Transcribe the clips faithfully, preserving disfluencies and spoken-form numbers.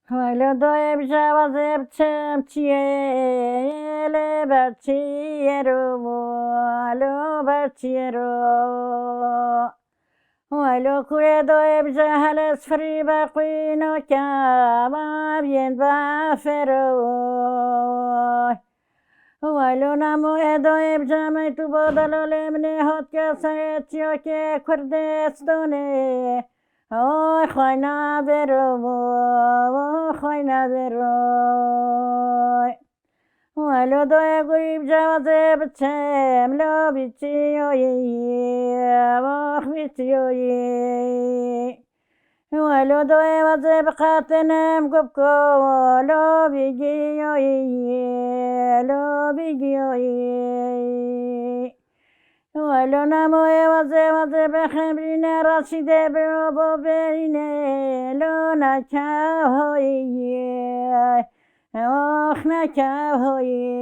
Welo doyê bi cewazê biçim çiyê, lê ber çiyê ro, lo ber çiyê ro. Welo kurê doyê bi cehelê sifirî be qwîno kema biyên be fero. Welo namo ê doyê bi cemê tu bo delalê min ê hot ke serê çiyokê Kurdistonê. Oy xwayna vero, oy xwayna vero. Welo doyê gurî bi cewazê biçim, lo vîçiyoyî, ox vîçiyoyî. Welo doyê wazê biqatinim gubko, lo vîgiyoyî, lo vîgiyoyî. Welo namoyê wazê wazê bexebrîne, Raşîdê biro bo berîne, lo nekehoyî, ox nekehoyî.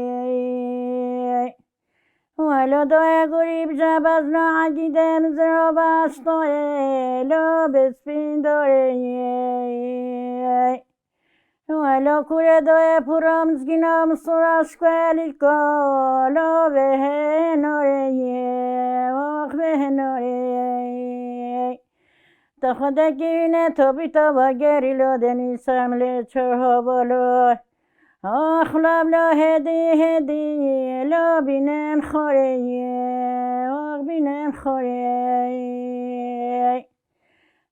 Welo doyê gurî bi cebezno egîdê min ziro baştoyê, lo bi spîndorê. Welo kurê doyê pûra mizgîna min sora şkuelî ko, lo vê hênorê ye, ox vê hênorê. Te xwedekî ne topî tava gerîlo denî semlê çor hovolo. Ox lablo hêdî hêdî, lo bînen xorê ye, ox bînen xorê.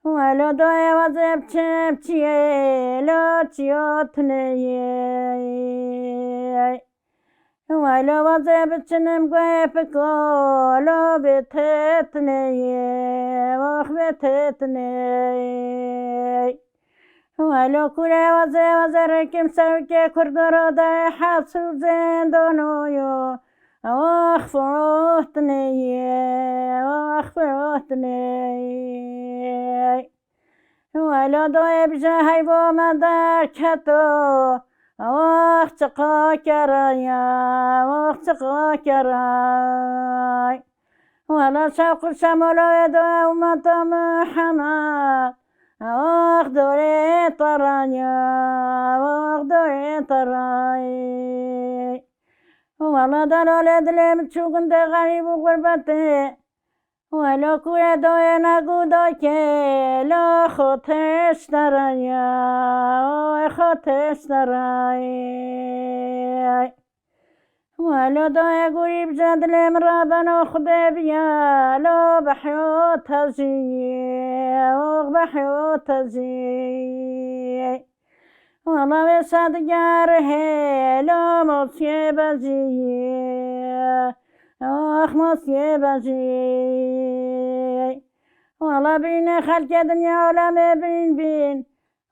Welo doyê wazê biçim çiyê, lo çiyo tune ye. Welo wazê biçinim guhê piko, lo vê tê tune ye, ox vê tê tune ye. Welo kurê wazê wazê rekim serokê Kurdo ro dayê hepsû zindano yo. Ox firotinê ye, ox firotinê. Welo doyê bije heyvo me derketo. Ox çiqa keraya, ox çiqa keray. Wela şewq û şemolê doyê umeta Mihemed. Ox dorê taraya, ox dorê tarayê. Wela delalê dilê min çû gundê xerîb û xurbetê. Welo kurê doyê negudo ke, lo xo teştara ya, oy xo teştara ye. Welo doyê gurî bije dilê min rabeno Xwedê biya, lo behyo tezî ye, ox behyo tezî ye. Wela vê sadigere hêlo mosiyê bezî. Ox mosiyê bezî. Wela bîne xelkê dinya olemê bîn bîn.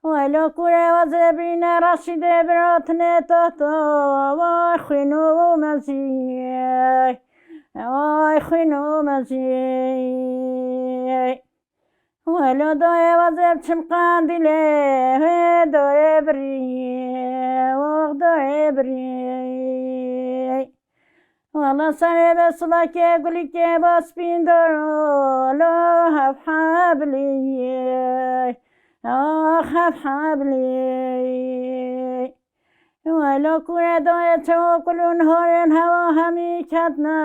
Welo kurê wazê bîne Reşîdê birotine toto. Vay xwîno mezî. Vay xwîno mezî. Welo doyê wazê biçim qandîlê, wê dorê birî, ox dorê birî. Wela serê be silakê gulîkê ba spîndoro, lo hev heblî, ox hev heblî. Welo kurê doyê çewo kulûn horên hewa hemî ketne.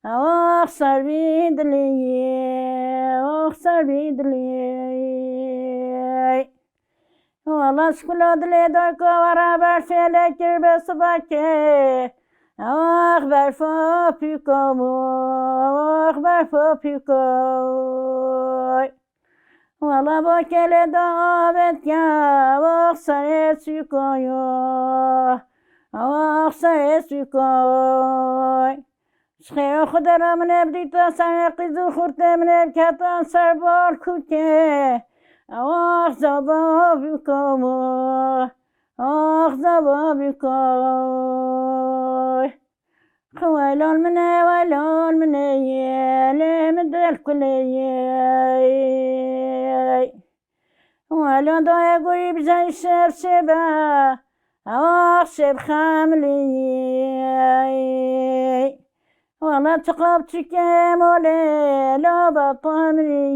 Ox ser vî dilî, ox ser vî dilî. Wela şikula dilê doyko wera berfê lê kir be sibakê. Ox berfo pîko bû, ox berfo pîko. Wela bo kelê da avêt ya, ox serê sûko yo, ox serê sûko. Ji xêro Xwedê re min ev dîta serê qîz û xurtê min ev ketan ser bal kûkê. Ox zava bûko, ox zava bûko. Xwe welon min e, welon min e yê, lê min dil kulê yê. Welon doyê gurî bijay şev şeve, ax şev xemlî. Wela çiqa biçûkê molê, lava temrî.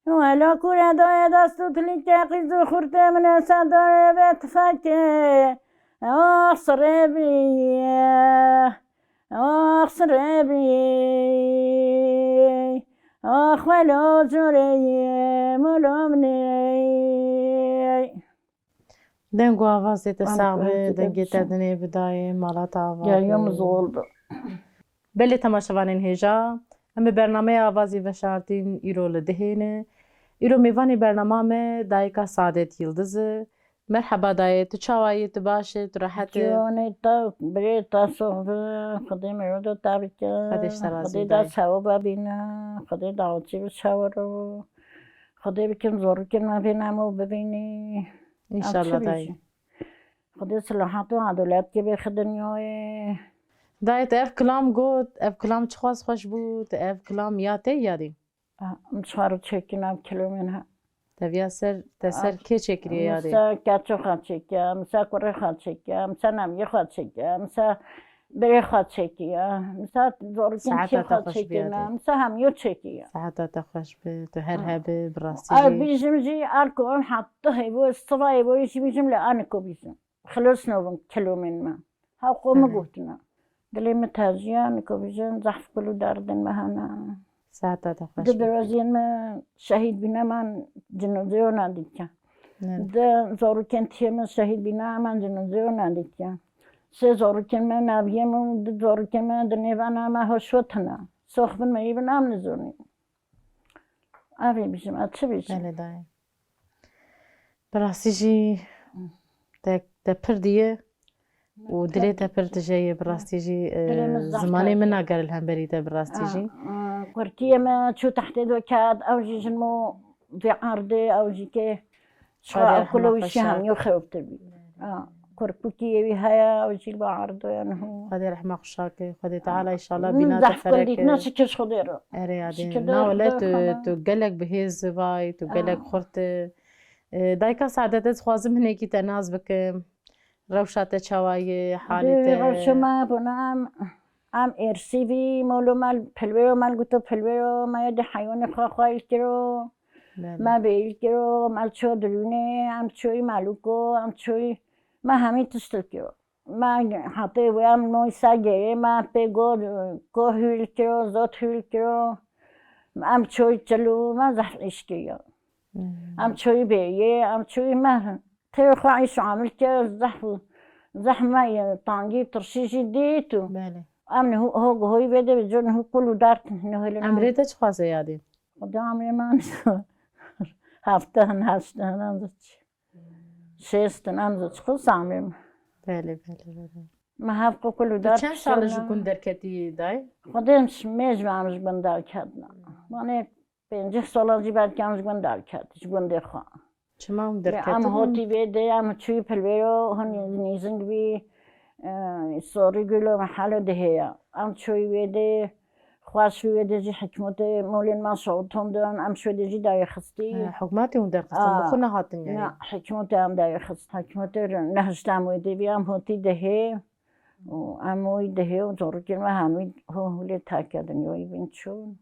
Wela kure daye dest û tilîke qîz û xurtê min e sedare ve tifekê. Ax sirebî, ax sirebî, ax welo coreyê molo min ê. Deng û avazê te sax be, dengê te dinê bidayê, mala te ava be. Belê temaşevanên hêja, em bi bernameya Avazî veşartîn îro li dihê ne. Îro mêvanê bernama me dayika Saadet Yildiz e. Merheba dayê, tu çawa yî, tu baş î, tu rehet î? Ciwanê te, birê te sox be, Xwedê mirodo te bike. Xwedê ji te razî Xwedê bike dayê. Dest hewa bibîne, Xwedê dawetçî bi çawiro. Xwedê bikin zorikên me bên hemû bibînî. Em çi bêjin? Înşallah dayê. Xwedê silahat û edalet kê bêxe dinyayê. Dayê, te ev kilam got, ev kilam çiqas xweş bû, te ev kilam ya te yadî? Ah, em çar û çêkin ev kilamên he. Te viya ser, te ser kê çêkiriye yadî? Min ser keço xwe çêkiye, min ser kurê xwe çêkiye, min ser nemiyê xwe çêkiye, min ser birê xwe çêkiye, min ser zorikên kê xwe çêkine, min ser hemiyo çêkiye. Seheta te xweş be, tu her hebî, bi rastî jî. Ev bîjim jî, er ku em heta hêvo, siva hêvoyê jî bîjim, lê aniko bîjim. Xilos nobin kilomên me. Heqo min gotina. Dilê min tejiya, niko bîjin, zehf kul û derdên me hene. Seheta te xweş be. Du birozên me şehîd bîne, man cinozê wan dîtiya. Du zorikên tiyê min şehîd bîne, man cinozê wan dîtiya. Sê zorikên me naviyê min û du zorikên me di nêvana me hoşot hene. Sox bin me yî bin am nizonî. Avê bîjim, ez çi bîjim? Belê dayê. Bi rastî jî te, te pir diye û dilê te pir tije ye, bi rastî jî, e, zimanê min nagere li hemberî te, bi rastî jî. Kurtiyê me çû tehtê do ket, ew jî jin mo vê erdê, ew jî kê Xwedê rehma xwe şad. Hemî xewtir bî. Ha, kurkukî yê wî heye, ew jî li ba erdoya niho. Xwedê rehma xwe şad ke. Xwedê Teala înşallah bîna te fereke. Dîtina şikir ji Xwedê re. Erê yadê. Şikir de Na wele tu, tu gelek bi hêz vay, tu gelek xurt. E, dayika Saadet, ez dixwazim hinekî te nas bikim. Rewşa te çawa ye, halê te? Rewşa me bona em, em êrsî vî, molo me, pilvêro me, guto pilvêro me, yê di heywanê xwe xwayil kiro. Belê. Me bêyî kiro, me ço dirûnê, em çoyî melûko, em çoyî, me hemî tişt kiro. Me hatê wê em moy ser gerê, me pê go, ko hûl kiro, zot hûl kiro. Em çoyî çilû, me zehf îş kiriyo. Hmm. Em çoyî bêyê, em çoyî me tê xwe îş amil kir, zehf, zehf me ye, tangî, tirşî jî dît û Belê. Em niho, ho, hoyî vê de, co niho kul û dert, niho li Emrê te çiqas e yadî? Xuda emrê me hefteh in, heşt in, em şêst in, em çiqas emrê me. Belê, belê, belê. Me hev qo kul û Tu dert çend sal ji şewna. Gund derketî dayê? Xwedê em ji mêj ve em ji gund derketina. Wanê pêncî sala jî belkî em ji gund derket, ji gundê xwe. Çima hûn derketin? Em hotî vê dê, em çûyî pilvêro, hûn nîzing bî, e, sorî gulo mehelo dihê ya. Em çûyî vê dê, xweş wê dê jî hikmetê molên me şewton din, em şû dê jî dayê xistî. He, hikmetê hûn derxistin, bi xwe nehatin yani? Na, hikmetê em dayê xist, hikmetê re nehişt em wê dê bî, em hotî dihê. Û em wî dihê û zorikên me hemî ho-, holê terke dinyayî bîn çûn.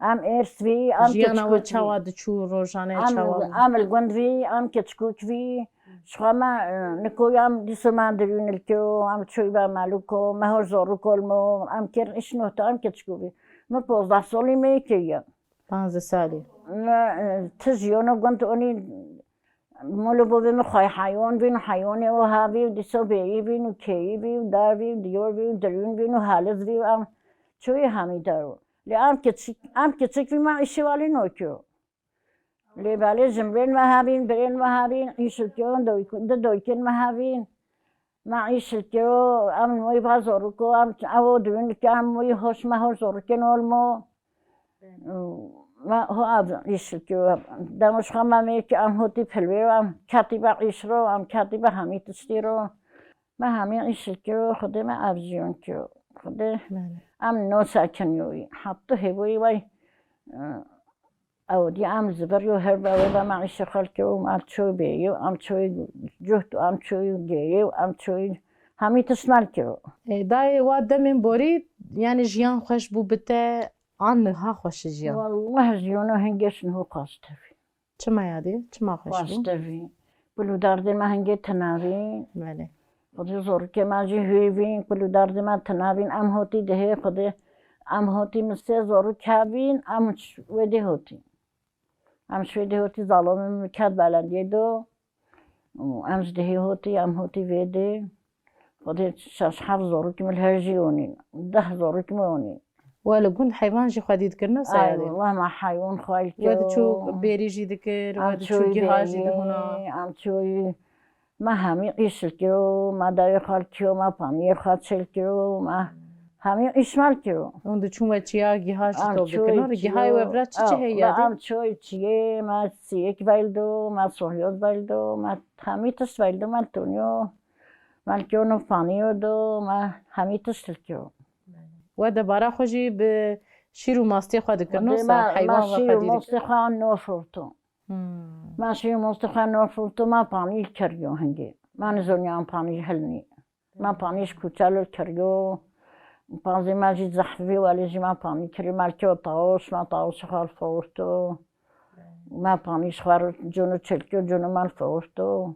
Em êrs vî, em Jiyana we keçikûk vî. Çawa diçû, rojane Em, çawa bû? Em li gund vî, em keçikûk vî. Ji xwe me, e, niko em dîso me dirûn li kiro, em çûyî be melûko, me hor zorûko li mo, em kir îş nohta, em keçikûk vî. Min pozdeh solî me kiriye. Panzdeh salî. Me, e, ti jiyona gund onî Molo bovê min xwey heyon vîn û heyonê o havî û dîso bêyî vîn û kêyî vî û dar vî û diyor vî û dirûn vîn û haliz vî û em çoyê hemî der o. Lê em kiçik, em kiçik vî me îşê walî nokyo. Lê belê jimrên me havîn, birên me havîn, îşilkiyon doyk-, di doykên me havîn. Me îşilkiyo, em moyî va zoriko, em ew o dirûn dike, em moyî hoş me hoş zorikên olmo. Ma ho av îşilkiyo. Dema ji xwe me mê ki em hotî pilvê ro, em ketî be îş ro, em ketî be hemî tiştî ro. Me hemî îşilkiyo, Xwedê me ev jiyon kiyo. Xwedê Belê. Em no sekiniyoyî. Heta hêvoyî wey, e, ew dî em ziviriyo her be wê be me îşê xwe kiyo, em çoy bêyo, em çoy cuht, em çoy gêyo, em çoy hemî tişt me kiyo. E, dayê wa demên borî, yani jiyan xweş bû bi te, An niha xweş e jiyan? Wallah jiyana hin geş niho qas tevî. Çima yadê? Çima xweş bû? Xweş tevî. Kul û derdê me hingê tinavî. Belê. Xwedê zorikê me jî hêvîn, kul û derdê me tinavîn. Em hotî dihê Xwedê, em hotî min sê zorik hevîn, em wê dê hotî. Em şwêdê hotî zalomê min ket belendiyê do. Û em ji dihê hotî, em hotî vê dê. Xwedê şeş heft zorikî min li her jî onîn. Deh zorikî min onîn. We li gund heywan jî xwedî dikirine Ay sayadê? Wallah me heywan xwel kir. We diçû bêrî jî dikir, we diçû giha jî dihûna? Em çûyî me hemî îş li kiro, me dayê xwe li kiro, me paniyê xwe çêl kiro, me hemî îş me li kiro. Hûn diçûn we çiya giha jî top dikirine? Gihayê we vira çi çi heye yadê? Em çûyî çiyê, me siyek veldo, me sohyoz veldo, me hemî tişt veldo, me toniyo, me li kiro no paniyo do, me hemî tişt li kiro. We debara xwe jî bi şîr û mastê xwe dikir, no sa heywan ve xwe dî dikir. Mastê xwe no firto. Hmm. Ma şîr û mastê xwe no firto, ma panî kiriyo hingê. Ma nizoniya em panî hilnî. Ma panî ji kuçe li kiriyo. Pazê me jî zehfî welê jî ma panî kiriyo. Me li kiriyo tawus, ma tawusê xwe li firto. Ma panî ji xwe re cono çêl kiriyo, cono me li firto.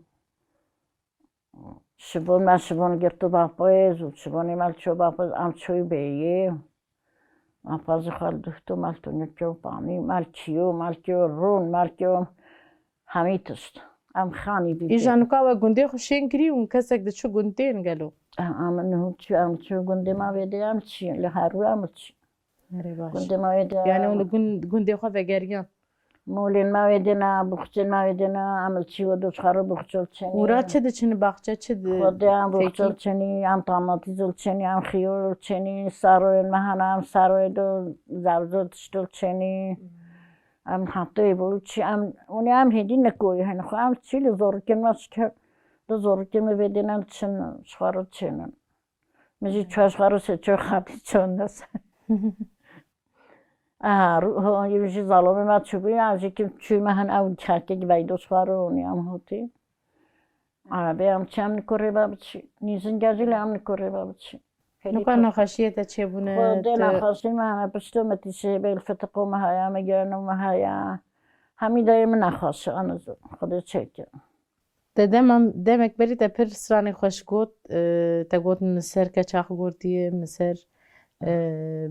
Şibon me şibon girto bapêz û şibonê me li ço bapêz em çoy bêyê. Em pazê xwe li duhto me li tunir kiro panî, me li kiyo, me li kiyo rûn, me li kiyo hemî tişt. Em xanî bî. Îja nika we gundê xwe şên kirî û kesek diçû gund tên gelo? Em niho çi, em çi gundê me vê dê em çi, li herû em çi. Erê baş. Gundê me vê dê. Yani hûn li gund, gundê xwe vegeriyan? Molên me wê dêne, boxçên me wê dêne, em li çî we doçxero boxçol çênî. Û ra çi diçin baxçe, çi di Xwedê em boxçol çênî, em tamatîzol çênî, em xiyol çênî, saroyên me hene, em saroyê do zevzol tiştol çênî. Em hatê bo çi em, ûnê em hêdî nekoyê hene xwe, em çî li zorikên me şikir, di zorikên me vê dêne çin, çixwero çênin. Min jî çar xwe rûsê ço xapî çonde ser. Aha, ru-, ho, ew jî zalomê me çûbû, ya jî kim çû me hin ew çakek veydo xwe rûnî em hotî. Erebê em çi em nikorê ve biçî. Nîzin gecî lê em nikorê ve biçî. Nika nexweşiyê te çêbûne? Xwedê nexweşî me heme pişto me tîşê bê fitiqo me haya, me gerno me haya. Hemî dayê min nexweş e, anizo. Xwedê çêke. Te dema, demek berî te pir stranê xweş got, e, te got min ser keça xwe gotiye, min ser, e,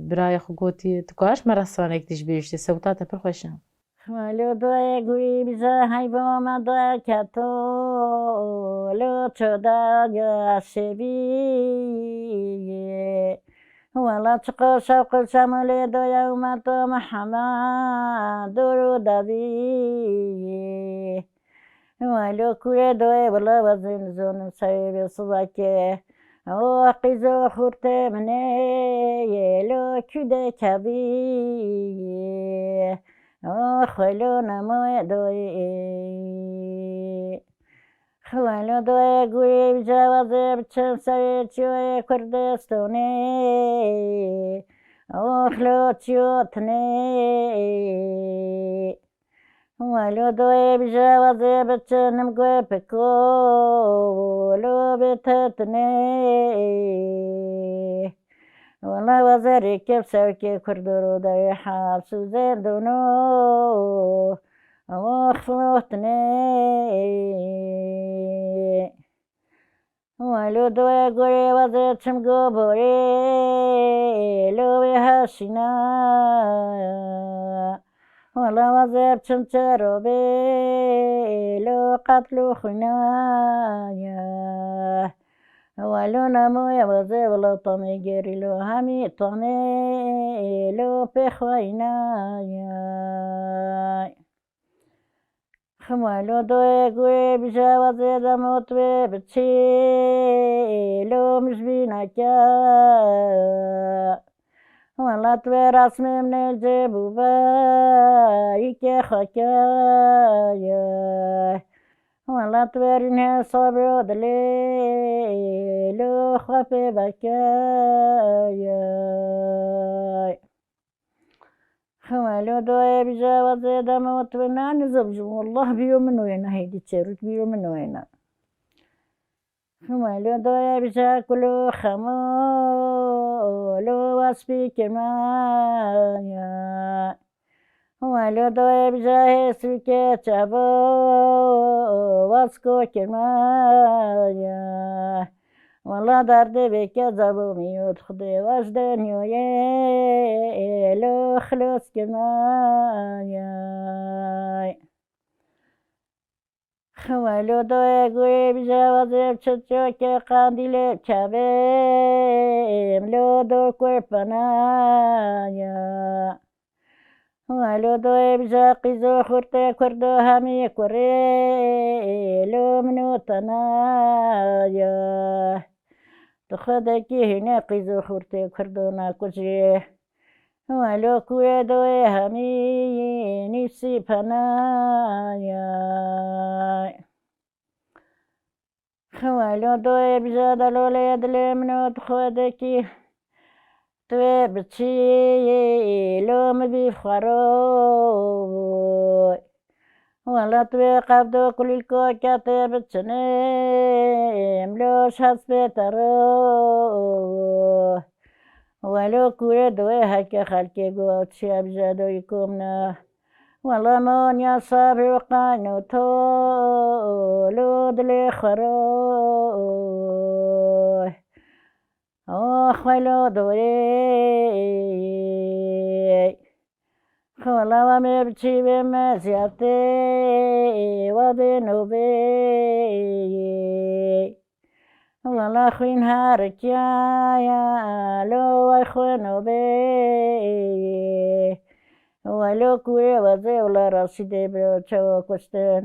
birayê xwe gotiye. Tu kaş me re stranek tî ji bihiştê, sewta te pir xweş e. Xwelo doye gurî bize heyva me doye keto, lo çoda ya şevî. Wela çiqo şewqil şemilê doye û me to Mihemed dûr û devî. Welo kûrê doyê wela wezin zonim sewê bê sivakê. O qîzo xurtê min ê, lo kû de kevî. O xwelo nemoyê doyê. Xwelo doyê gurî cewazê biçin serê çiyoyê Kurdistonê. O xlo çiyo tinê. Welo doyê bi cewazê biçinim guh piko, lo bê tetinê. Wela wazerê kev sewkê Kurdo ro dewê hepsû zêndono, ox frotinê. Welo doye gorê wazê çim goborê, lo wê heşîna. Wela wazê çim çerobê, lo qetlo xwîna ye. Welo nemoye wazê wela tamê gerî, lo hemî tamê, lo pê xweyna ye. Xwelo doyê gurê bi cewazê demot wê biçî, lo min ji bî neke. Welat wê resmê min ê cê bû be, yîkê xweke ye. Welat wê rînê sabro dilê, lo xwe pê veke ye. Xwelo doyê bi cewazê demot wê ne nizibjim. Wallah bîyo min wêne hêdî çêrûk bîyo min wêne. Xwelo doyê bi ce kulo xemo lo wespî kime ye. Welo doyê bi cahê sûkê çavo, waz ko kirmaya. Wela derdê bêke zabo miyot Xwedê waz denyoyê, lo xilos kirmaya. Xwelo doyê gurê bijawazê bi çirçokê qandîlê çavê, lo do kurpanaya. Welo doyê bija qîzo xurtê kurdo hemî kurê, lo min û tenaya. Tu xwedekî hîne qîzo xurtê kurdo nakujê. Welo kurê doyê hemî nîsî penaya. Xwelo doyê bijada lolê dilê min û tu xwedekî. Tu wê biçî lo min bî xwero. Wela tu wê qevdo kulîlko ke tê biçinê, em lo şaz pê te ro. Welo kurê doyê heke xelkê go çiya bijadoyî komna. Wela manya sabir qayno to lo dilê xwero. Ox welo doyê. Xwela wa me biçî bê me ziyartê, wa bê nobê. Wela xwîn harikiya, lo way xwe nobê. Welo kurê wezê wela Raşîdê bi çawa kuştin.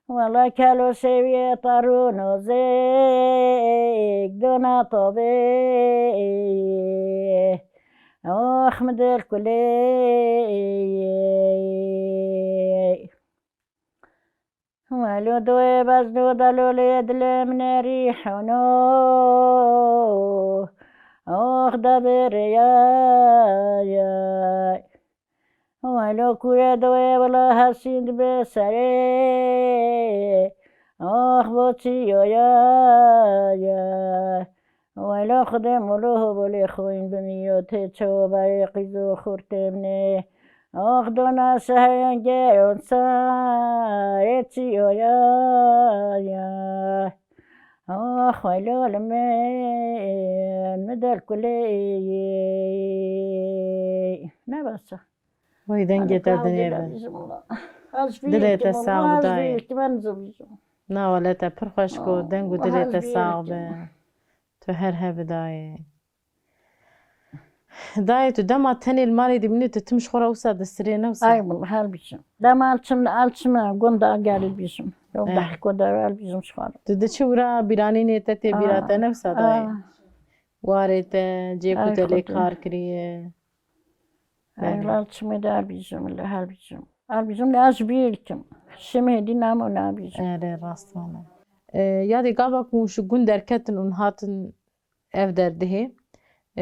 Wela kelo şêwiyê tarû nozêk dona tobê. Ox mi dil kulê. Welo doyê bezdo delolê dilê min ê rîhono. Ox de bêreyay. Welo kurê doyê wela hesîn dibe serê. Ox bo çiyoyay. Welo Xwedê molo hobolê xwîn bimîyo tê çewo berê qîzo xurtê min ê. Ox dona şehengê onsa ê çiyoyaya. Ox welo li min, mi del kulê. Ne basa. Wey dengê te dinê be. Dilê te sax be dayê. Na wele te pir xweş got, deng û dilê te sax be. Tu her hev dayê. Dayê tu dema tenê li malê dimînî tu tim ji xwe re wisa distirê ne wisa? Ay wele her bijim. Dema elçim, elçim gunda gel bijim. Ew dehko de el bijim ji xwe re. Tu diçî wira bîranînê te tê bîra te ne wisa dayê? Warê te, cê ku te lê kar kiriye. Ay wele elçimê de el bijim, li her bijim. El bijim, li ez ji bîr dikim. Şimê dî namo nabijim. Erê, rast wele. Yadê gava ku hûn ji gund derketin û hatin ev derdihê. Û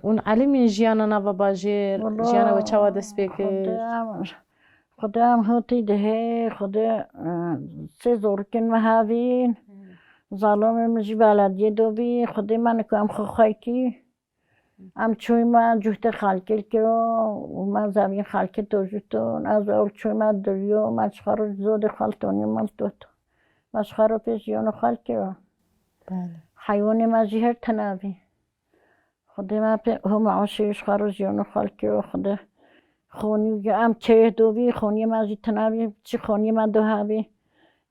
hûn elimîn jiyana nava bajêr, jiyana we çawa dest pê kir? Xwedê em hotî dihê, Xwedê, e, sê zorikên me havîn. Zalomê min jî belediyê dobî, Xwedê me nika em xwe xwey kî. Em çûyî me cuhtê xelkê kiro û me zevîn xelkê to jû to. Ez ew çûyî me diriyo, me ji xwe re zodê xwe li tonî me li to to. Me ji xwe re pê jiyana xelkê yo. Belê. Heywanê me jî her tena bî. Xwedê me pê hema aşê ji xwe re jiyana xelkê yo. Xwedê xonî em keyê do bî, xonî me jî tena bî, çi xonî me do hebî.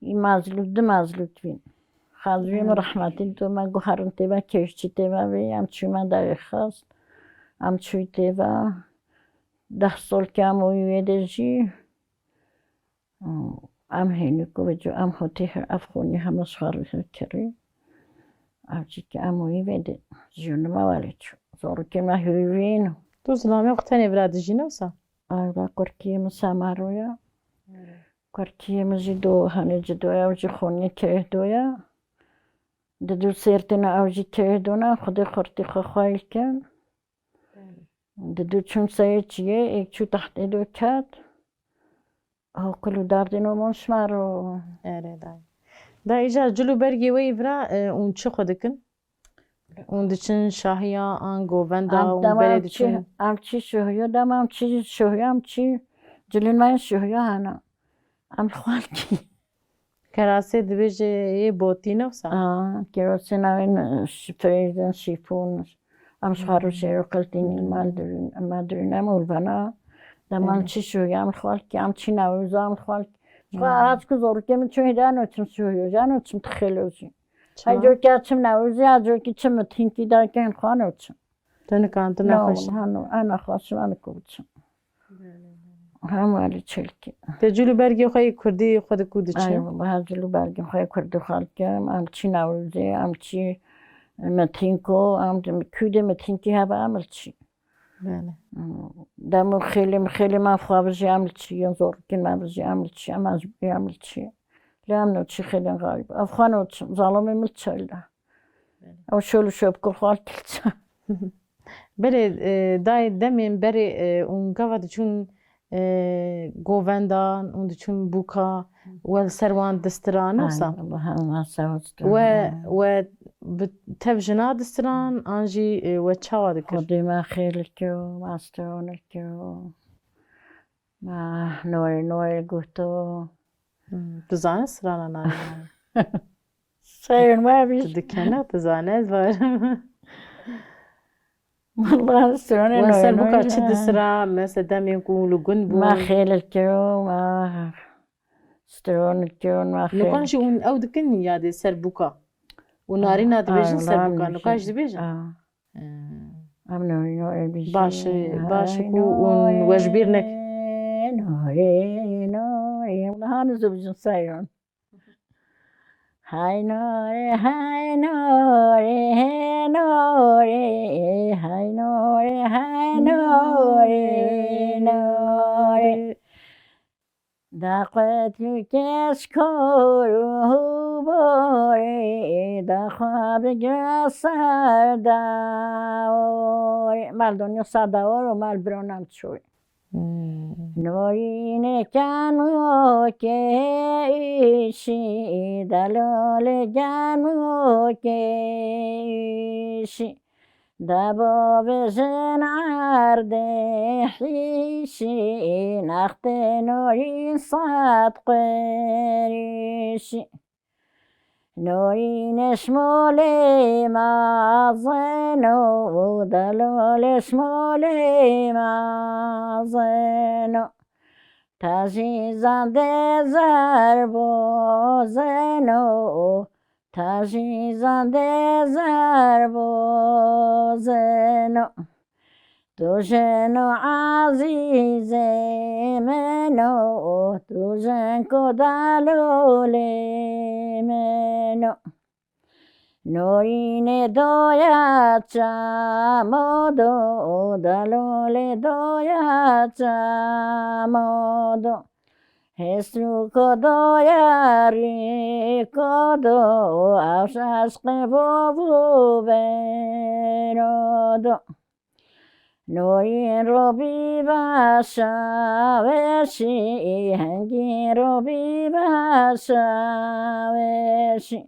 Î mezlût, du mezlût bîn. Xezûyê min rehmetî li dû me guherin tê me, kêşçî tê me bê, em çû me derê xist. Em çûyî tê ve. Deh sol ke em oyî wê dê jî. Em hênî ku vêco em hotî he-, ev xonî heme ji xwe re kirî. Ev jî ke em oyî vê dê. Jiyonê me welê çû. Zorikê me hûvîn. Tu zilamê xwe tenê vira dijî ne wisa? Ay, va kurkiyê min Semero ya. Kurkiyê min jî do, hanê ci do ya, ew jî xoniyê keyê do ya. Di dû sêrtêne ew jî keyê do ne, Xwedê xurtî xwe xweyl kin. Di dû çûn seyê çiyê, êk çû tehtê do ket. Hokul û derdê no mon şmero. Erê dayê. Da îcar cil û bergê we yî vira, e, hûn çi xwe dikin? Hûn diçin şahiya an govenda hûn berê diçin? Em çi şohiyo dema em çi şohiyo em çi Cilên me yên şûya hene. Em li xwe li kî. Kerasê dibêje yê botî ne wisa? Aa, kerasê navên şifrêzin, şîfon. Em ji xwe rû şêro qiltînî mal dirûn, em ma dirûn em olvena. Dema em çî şûya em li xwe li kî, em çî newroza em li xwe li kî. Ji xwe ez ku zorikê min çû hêdan û çim şûyo, jan û çim tixêlo jî. Her cor ki çim newrozî, her cor ki çim mitînkî dayke hin xwe newçim. Tu nikan, tu nexweş. Ana xweş, ana ku biçim. Hema li çilkî. Te cil û bergê xwe yê kurdî xwe di ku diçe? Ay, wala, cil û bergê xwe yê kurdî xwe dikim. Em çî newrozê, em çî metînko, em di kûdê metînkî hebe em li çî. Bele. Dem û xêlê, xêlê me xwe bijî em li çî, yên zorkî me bijî em li çî, em ez bijî em li çî. Lê em no çî xêlên xerîb. Ev xwe no çi, zalimê min li çayla. Ew şol û şopkir xwe li kilça. Belê, e, dayê demên berê, e, û gava diçûn, e, govendan û diçûn bûka, we li ser wan distiran, wisa? Ay, Allah, Allah, sağ olsun. We, we bi tev jina distiran, an jî, e, we çawa dikir? Xwedê me xêl kir, me stron kir. Me norê norê guhto. Hmm, tu zane strana navê me? Sayın var bir. Tu dikene, tu zane ez varim. Vallahi strone. We ser buka çi disira, mesela demên ku li gund bûn? Ma xêl kiro, ma stron kiro, ma xêl. Nukan jî hûn ew dikin yadê ser buka. Û narîna dibêjin ser buka. Nukan jî dibêjin? Em norî norê bijî. Baş e, baş e ku hûn we ji bîr nek. Norê norê. Niha nizo bijin sayon. Hay norê, hay norê, hey norê, hay norê, hay norê, norê. Da qetlî keşkor û borê, da xwe bigre ser dawrê. Mal donyo ser dawr û mal bironan çoy. Hmm. Norînê kenokê îşî, delolê kenokê îşî. Debo vêjin erdê hîşî, nextê norîn sed qêrîşî. Norînê şmolê mazeno, delolê şmolê mazeno. Tacî zandê zerbozeno, tacî zandê zerbozeno. Tu jino ezîzê min o, tu jin ku delolê min o. Norînê doya çamodo, delolê doya çamodo. Hêstrûko doya rîkodo, ew şaşqê vovo berodo. Norîn robî başaweşî, hengî robî başaweşî.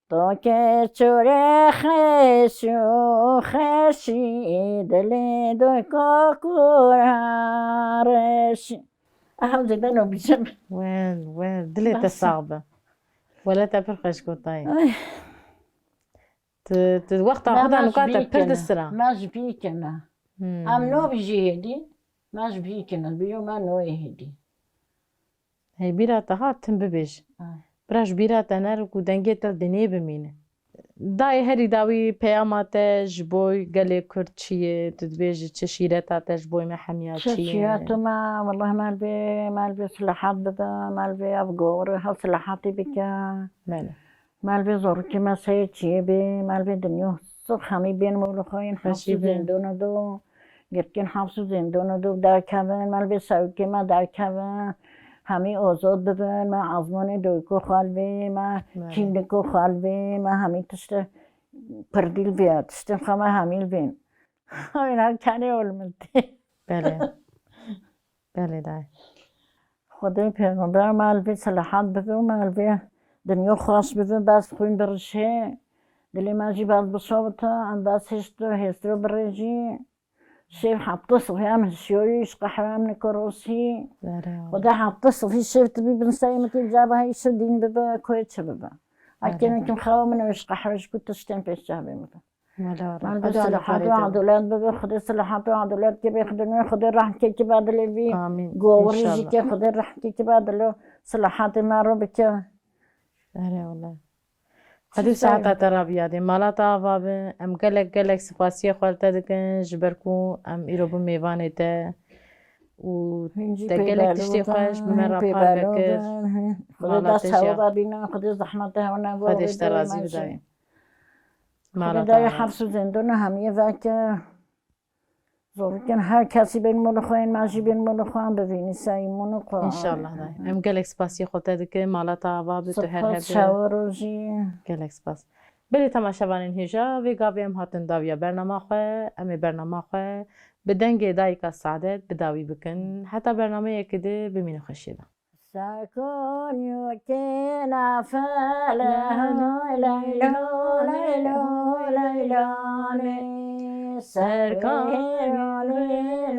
Tokê çorê xeş û xeşî, dilê doyko kur hareşî. Aha, zêde no bîçim. Wel, wel, dilê te sax be. Wele te pir xweş gotayî. Ay. Tu, tu wexta xwe de nika te pir distira. Me ji bî kene. Hmm. Em no bijî hêdî, me ji bî kene. Bîyo me noyê hêdî. Hey, bîra te hat, tim bibêj. Ay. Bira ji bîra te ner ku dengê te di nê bimîne. Dayê herî dawî peyama te ji bo gelê Kurd çi ye? Tu dibêjî çi şîreta te ji bo me hemiya çi ye? Çi şîreta me, welleh me li vê, me li vê silahat bibe, me li vê ev gor, ha silahatî bike. Belê. Me li vê zorikê me seyê çiyê bê, me li vê dinya six hemî bên mol xwe yên hepsû zêndona do, girtên hepsû zêndona do derkevin, me li vê sewikê me derkevin, hemî ozod bibin, me ezmanê doyko xwe li vê, me kîmlîko xwe li vê, me hemî tiştê pirdî li vê, tiştên xwe me hemî li vên. Wêna kenê ol min tê. Belê. Belê dayê. Xwedê pêxember me li vê silahat bibe û me li vê dinya xweş bibe, bes xwîn birişê. Dilê me jî bes bişewite, em bes hişt û hêstir û birêjî. Şev hafta sibhî em hişiyoyî ji qehwe em nikorosî. Xuda hafta sibhî şev tu bî bin sayê min tê caba heyşo dîn bibe, koyê çi bibe. Akê min kim xewa min ew ji qehwe ji ku tiştên pêş çavê min be. Mal be silahat û adolet bibe, Xwedê silahat û adolet kê bê, Xwedê nû, Xwedê rehmkê kiba dilê vî. Amîn. Govirî jî kê, Xwedê rehmkê kiba dilo, silahatê me ro bike. Erê wele. Xwedê saeta te rabiyadê, mala te ava be. Em gelek gelek spasiyê xwe li te dikin, ji ber ku em îro bû mêvanê te û te gelek tiştê xweş bi me re parve kir. Xwedê dest hewa bîne, Xwedê zehmeta hewa nebû. Xwedê ji te razî bidayê. Mala te ava. Xwedê dayê hers û zindona hemiyê veke. Zor dikin her kesî bên mûnê xwe yên, me jî bên mûnê xwe em bivînî seyî mûnê xwe. Înşallah dayê. Em gelek spasiyê xwe te dikin, mala te ava be, tu her hebî. Spas çawa rojî. Gelek spas. Belê temaşevanên hêja, vê gavê em hatin dawiya bernama xwe, em ê bernama xwe bi dengê dayika Saadet bi dawî bikin. Heta bernameyekê di bimînin xweşiyê de. Serkonyo kê nafele hoy leylo, leylo, leylonê. Serkonyo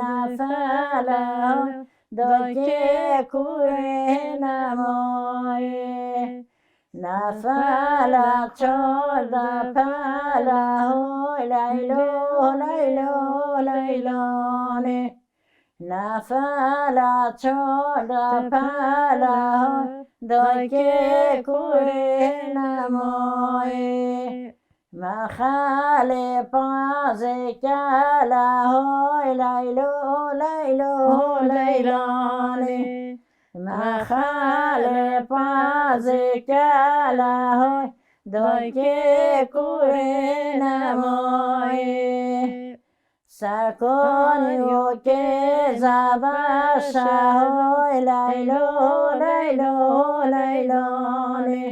nafele hoy doykê kurê nemoyê. Nafele çor de pele hoy leylo, leylo, leylonê. Nefela çor de pela hoy, doykê kurê nemoyê. Mexelê pazê kela hoy, leylo, leylo, leylanê. Mexelê pazê kela hoy, doykê kurê nemoyê. Serkonyo kê zava şahoy, leylo, leylo, leylanê.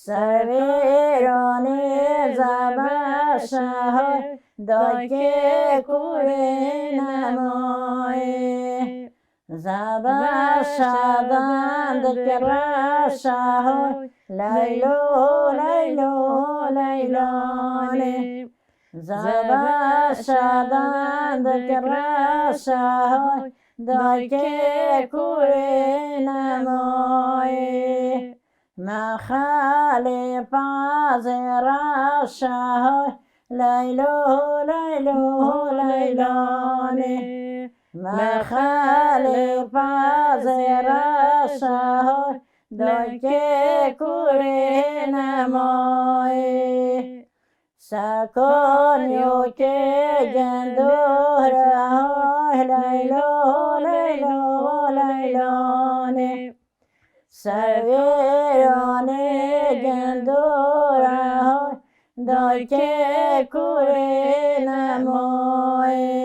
Servêronê zava şahoy, doykê kurê nemoyê. Zava şadan dikira şahoy, leylo, leylo, leylanê. Zava şadan dikira şahoy, doykê kurê nemoyê. Mexelê pazê ra şahoy, leylo, leylo, leylanê. Mexelê pazê ra şahoy, doykê kurê nemoyê. Serkonyo kê gendora hoy, leylo, leylo, leylanê. Servêronê gendora hoy, doykê kurê nemoyê.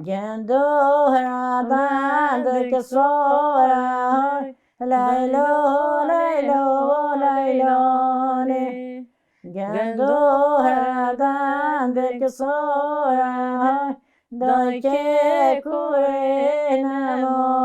Gendora dandik sora hoy, leylo, leylo, leylanê. Gendora dandik sora hoy, doykê kurê nemoyê.